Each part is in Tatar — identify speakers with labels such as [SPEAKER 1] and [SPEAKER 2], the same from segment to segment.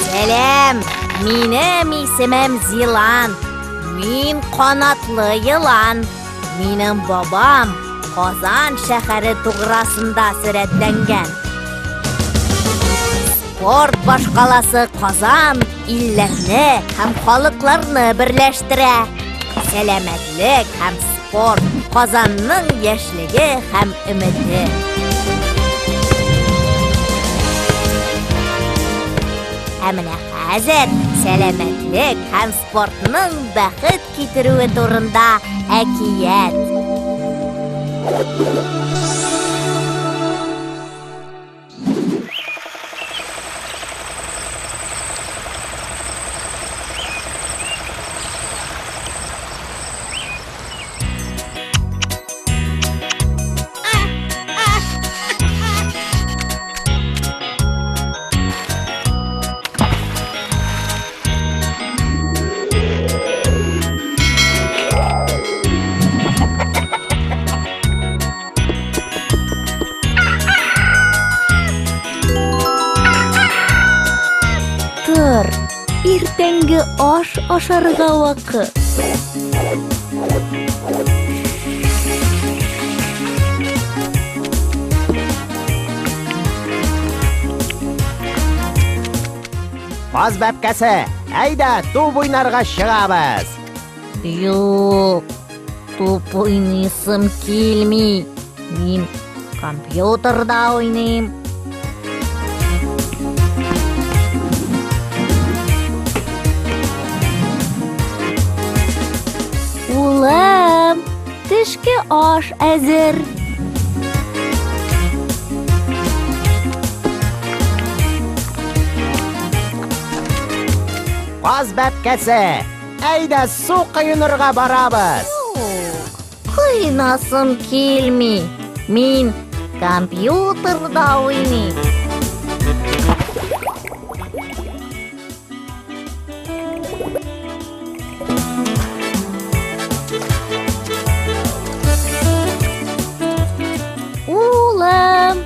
[SPEAKER 1] Сәлам, минем исемем Зилан. Мин канатлы елан. Минем бабам Казан шәһәре туграсында сурәтләнгән. Спорт башкаласы Казан илләрне һәм халыкларны берләштерә. Сәламәтлек һәм спорт Казанның яшьлеге һәм өмете. Ә менә хәзер сәламәтлек һәм спортның бәхет китерүе турында әкият. Тор, иртәнге аш ашарга вакыт.
[SPEAKER 2] Каз бәбкәсе, әйдә, туп уйнарга чыгабыз.
[SPEAKER 1] Юк, туп уйныйсым килми. Мин компьютерда уйныйм. Улым, төшке аш әзер.
[SPEAKER 2] Каз бәбкәсе, әйдә су коенырга барабыз.
[SPEAKER 1] Юк, коенасым килми. Мин компьютерда уйныйм. Улым,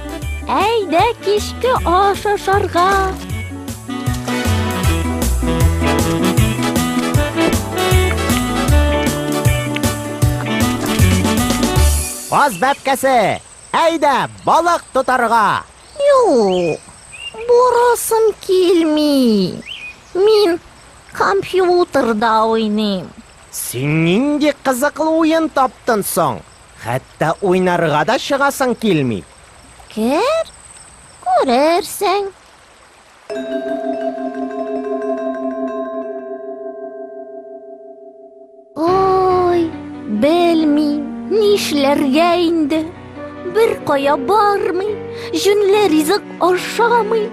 [SPEAKER 1] әйдә кичке аш ашарга.
[SPEAKER 2] Каз бәбкәсе, әйдә балык тотарга.
[SPEAKER 1] Юк, барасым килми. Мин компьютерда уйныйм.
[SPEAKER 2] Син нинди кызыклы уен таптың соң? Хәтта уйнарга да чыгасың килми.
[SPEAKER 1] Кер, күрерсең. Ой, белмим, нишләргә инде. Бер кая бармый, җүнле ризык ашамый.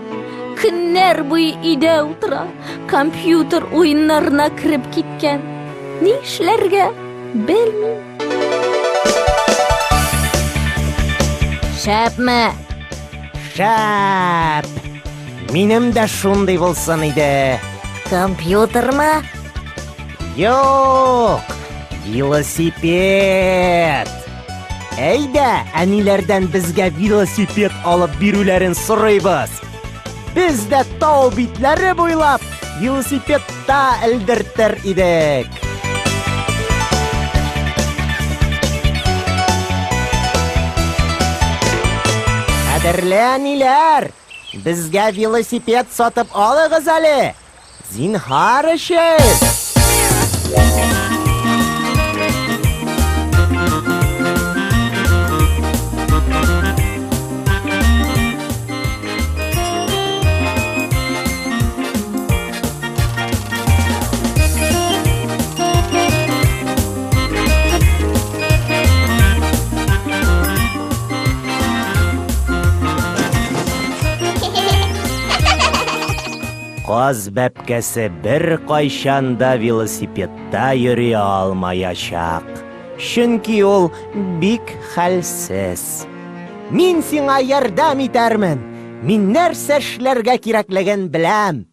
[SPEAKER 1] Көннәр буе өйдә утыра, компьютер уеннарына кереп киткән. Нишләргә, белмим. Шәпме?
[SPEAKER 2] Шәп! Минем дә шундый булсын иде.
[SPEAKER 1] Компьютермы?
[SPEAKER 2] Юк, велосипед. Әйдә, әниләрдән безгә велосипед алып бирүләрен сорыйбыз. Без дә тау битләре буйлап велосипедта элдертер идек. Кадерле әниләр, безгә велосипед сатып алыгыз әле. Зинһар өчен! Каз бәбкәсе беркайчан да велосипедта йөри алмаячак. Чөнки ул бик хәлсез. Мин сиңа ярдәм итәрмен. Мин нәрсә эшләргә кирәклеген беләм.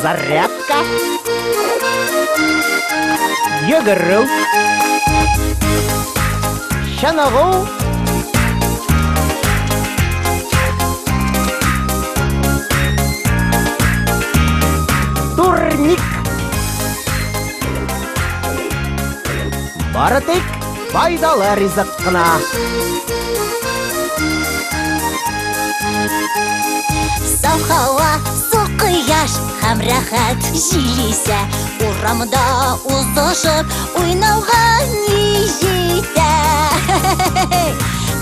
[SPEAKER 2] Зарядка. Йөгерү. чыныгу. Турник. Бары тик файдалы ризык кына.
[SPEAKER 1] Саф һава, су кояш һәм рәхәт җил исә. Урамда узышып уйнауга ни җитә?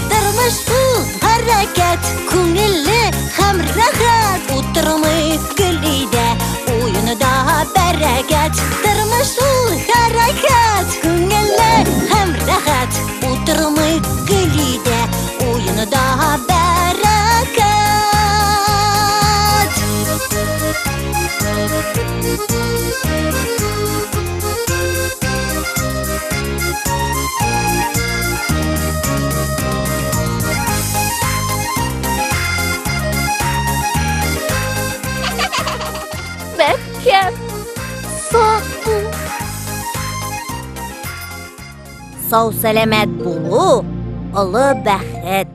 [SPEAKER 1] Тормыш ул хәрәкәт, күңелле һәм рәхәт. Утырмый гел өйдә, уенда бәрәкәт. Тормыш ул хәрәкәт, күңелле һәм рәхәт. Утырмый гел өйдә, уенда бәрәкәт. Бәбкәм, сак бул. Сау сәламәт булу олы бәхет.